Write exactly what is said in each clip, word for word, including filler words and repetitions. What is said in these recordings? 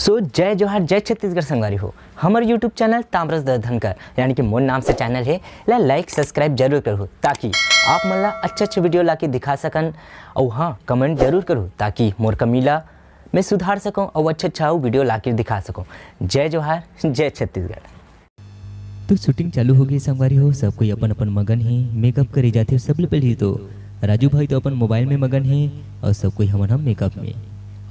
सो जय जोहार, जय छत्तीसगढ़ संगवारी हो। हमर YouTube चैनल तामरस दधनकर, यानी कि मोर नाम से चैनल हे, ला लाइक सब्सक्राइब जरूर करहू, ताकि आप मन ला अच्छा अच्छा वीडियो लाके दिखा सकन। अउ हाँ, कमेंट जरूर करहू, ताकि मोर कमी ला मैं सुधार सकूँ अउ अच्छा अच्छा अउ वीडियो लाके दिखा सकूँ। जय जोहार, जय छत्तीसगढ़। तो शूटिंग चालू हो गई संगवारी हो, सब कोई अपन अपन मगन हे, मेकअप करे जाथे। सबले पहले तो राजू भाई तो अपन मोबाइल में मगन हे अउ सब कोई हमन हम मेकअप में।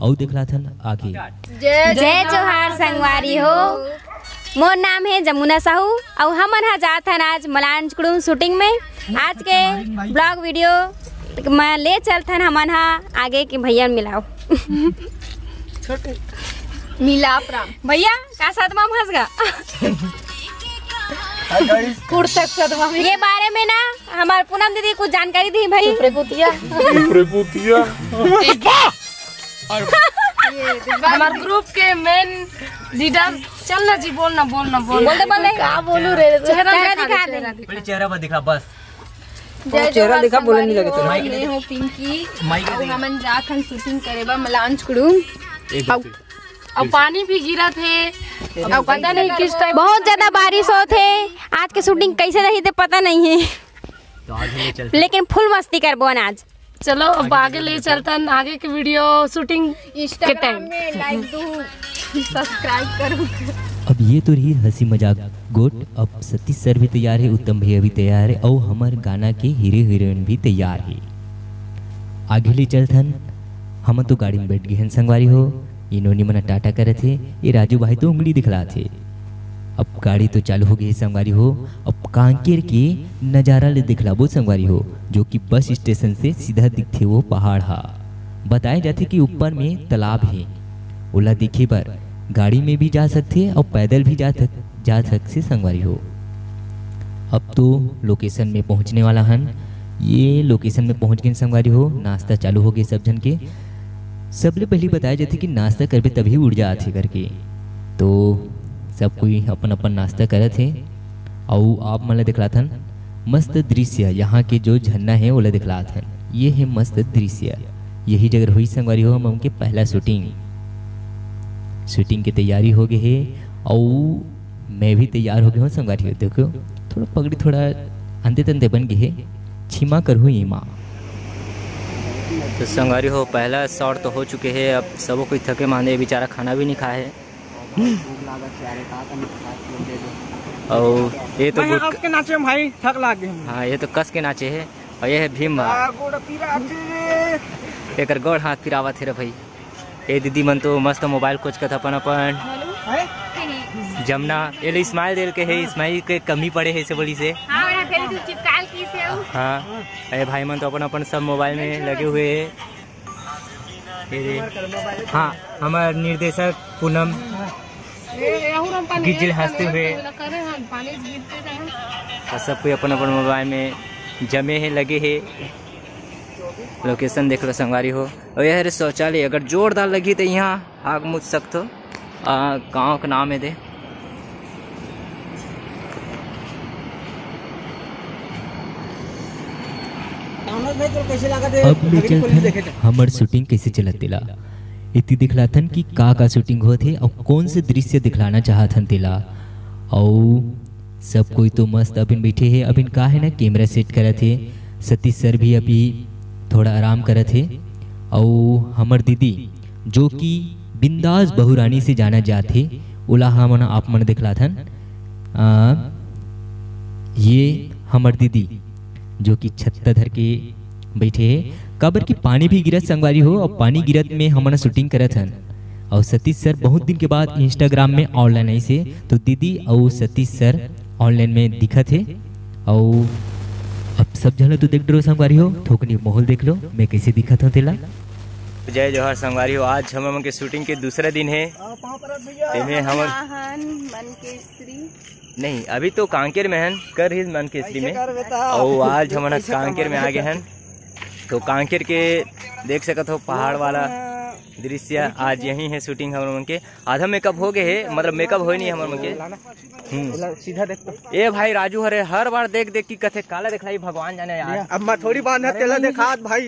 अउ देखलाथन आगे। जय जय जोहार संगवारी हो। मोर नाम है जमुना साहू अउ हमन हा जात हन आज मलांजकुड़ुम शूटिंग में। आज के ब्लॉग वीडियो में ले चलथन हमन हा आगे के भैया मिलाओ। छोटे मिलाप राम भैया का साथ में हंस गा। कुर्ता के साथ में ये बारे में ना हमार पूनम दीदी कुछ जानकारी दी भाई। चुप रे कुतिया। चुप रे कुतिया। हमार ग्रुप के मेन लीडर। चल ना जी, बोल ना, बोल ना, बोल बोल दे, बोल दे। का बोलू रे? चेहरा चेहरा दिखा दिखा दे, दे। चेहरा दिखा। पहले चेहरा पर दिखा, बस। जय चेहरा जोहार दिखा, बोले नहीं संगवारी लगे हो, तो। मैं हूँ पिंकी। माइक अउ दे। हमन जात हन शूटिंग करे बर मलांजकुड़ुम। एक अउ, मिनट। अउ पानी भी गिरत हे। अउ पता नहीं किस टाइप बहुत ज्यादा बारिश होत हे। आज के शूटिंग कैसे रही थे पता नहीं है। तो आज हम चलते हैं। लेकिन फुल मस्ती करबो आज। चलो अब आगे ले चलतन आगे के वीडियो शूटिंग के Instagram टाइम। में लाइक दू, सब्सक्राइब करू। अब ये तो रही हंसी मजाक गोट। अब सतीश सर भी तैयार है, उत्तम भैया भी तैयार है अउ हमर गाना के हीरो हीरोइन भी तैयार है। आगे ले चलथन। हम तो गाड़ी में बैठ गए हन संगवारी हो। ये नोनी मन टाटा करत हे, ये राजू भाई तो उंगली दिखलात हे। अब गाड़ी तो चालू हो गई है संगवारी हो। अब कांकेर के नजारा ले दिखलाबो संगवारी हो, जो कि बस स्टेशन से सीधा दिखथे वो पहाड़ हा। बताए जाथे कि ऊपर में तालाब हे, ओला देखे बर गाड़ी में भी जा सकथे अउ पैदल भी जा थक जा सकथे संगवारी हो। अब तो लोकेशन में पहुंचने वाला हन। ये लोकेशन में पहुंच गए संगवारी हो, नाश्ता चालू हो गए सब झन के। सबले पहली बताया जाथे कि नाश्ता करबे तभी ऊर्जा आथे करके। तो सब कोई अपन अपन नाश्ता करत हे। अउ आप मन ला दिखलाथन मस्त दृश्य, यहाँ के जो झरना है ओला दिखलाथन। ये है मस्त दृश्य, यही जगह हुई संगवारी हो हम उनके पहला शूटिंग। शूटिंग के तैयारी हो गए हे अउ मैं भी तैयार हो गए हूँ संगवारी हो। देखो थोड़ा पगड़ी थोड़ा अंते तंते बन गए हे, छिमा करहूँ ये माँ। तो संगवारी हो पहला शॉट तो हो चुके हे। अब सबो कोई थके मांदे, बेचारा खाना भी नहीं खाए हे। भूख लागत हे, अरे का करना, खा के दे दो। अउ ये तो मैं गुट- हंस के नाचे भाई, थक लाग गए। हाँ, ये तो कस के नाचे हे। अउ ये है भीम भाई। आ, गोड़ पिरात हे। एकर गोड़ हाथ पिरावत हे रे भाई। ये दीदी मन तो मस्त मोबाइल कोचकत अपन अपन। हैं? जमुना, ये ले इस्माइल देल के हे, इस्माइल के कमी पड़े हे से बोली से। हाँ, यहाँ फेरी तू चिपकाल की से हो। हाँ, ये भाई मन तो अपन अपन सब मोबाइल में लगे हुए हे। ये दे। हाँ, हमार निर्देशक पूनम गिजिल हंसते हुए। और सब कोई अपन अपन मोबाइल में जमे हे, लगे हे। लोकेशन देख लो संगवारी हो। और यह रे शौचालय, अगर जोरदार लगी तो यहाँ आग मुझ सकते हो। आ, गाँव का नाम है दे। अब ले चलथन हमर शूटिंग कैसे चलत तेला। इति दिखलाथन कि का का शूटिंग होत हे अउ कौन से दृश्य दिखलाना चाहत हन तेला। अउ सब कोई तो मस्त अबिन बैठे हे, अबिन का है ना कैमरा सेट करत हे। सतीश सर भी अभी थोड़ा आराम करत हे। अउ हमर दीदी जो कि बिंदास बहुरानी से जाना जाथे, ओला हमन आप मन दिखलाथन। आ, ये हमर दीदी जो कि छत्ता धर के बैठे हे, काबर कि पानी भी गिरत संगवारी हो, अउ पानी गिरत में हमन शूटिंग करत हन। अउ सतीश सर बहुत दिन के बाद Instagram में ऑनलाइन आइस हे, तो दीदी अउ सतीश सर ऑनलाइन में दिखत हे। अउ अब सब झन ला तो देख डरो संगवारी हो, थोकनी माहौल देख लो, मैं कैसे दिखत हूँ तेला। जय जोहार संगवारी हो, आज हमर मन के शूटिंग के दूसरा दिन हे। तेमे हमर वाहन मन के श्री नहीं, अभी तो कांकेर में हन, कर ही मन के श्री में। अउ आज हमन कांकेर में आ गए हन, तो कांकेर के देख सकत हो पहाड़ वाला दृश्य। आज यही है शूटिंग हमर मन के। आधा मेकअप हो गए हे, मतलब मेकअप होय नहीं हमर मन के। हम्म। सीधा देख तो। ए भाई राजू हरे हर बार देख देख की कथे काला दिखलाई भगवान जाने यार। अब मैं थोड़ी बांधा तेला देखात भाई।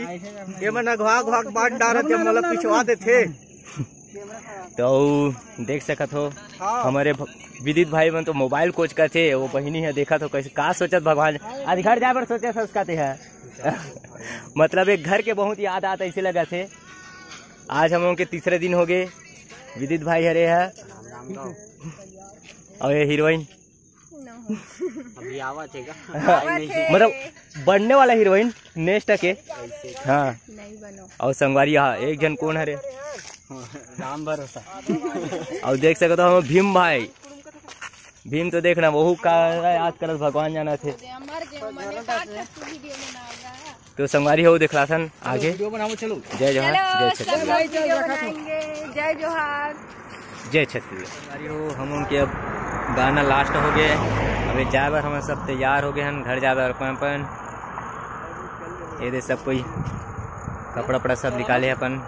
ये मन अघवा अघवा के बांध डारत हे, मोला पिछवा देथे। तो देख सकत हो, हाँ। हमरे भ-, विदित भाई मन तो मोबाइल कोच करथे, वो बहिनी हे, देखत हो कैसे, का सोचत भगवान, आज घर जाए बर सोचे सस का ते हे। मतलब एक घर के बहुत याद आत ऐसे लगत हे। आज हम लोग के तीसरे दिन हो गए, विदित भाई हरे हे, और ये हीरोइन अभी आवत हे का? मतलब बनने वाला हीरोइन नेक्स्ट के। हाँ। नहीं बनो। और संगवारी, हाँ, एक जन कौन हरे? राम भरोसा। और देख सकते हो हम भीम भाई, भीम तो देखना वहू का याद करत भगवान जाना थे। मर गए, मने का तू वीडियो बनाएगा? तो संगवारी हो देखलासन आगे। वीडियो बनाओ, चलो। जय जोहार, चलो, जय छत्तीसगढ़। सब लोग वीडियो बनाएंगे। जय जोहार। जय छत्तीसगढ़। संगवारी हो, हम उनके अब गाना लास्ट हो गए, अभी जाए बर हम सब तैयार हो गए हैं घर जाए बर अपन अपन। ये दे सब कोई कपड़ा वपड़ा सब निकाले अपन।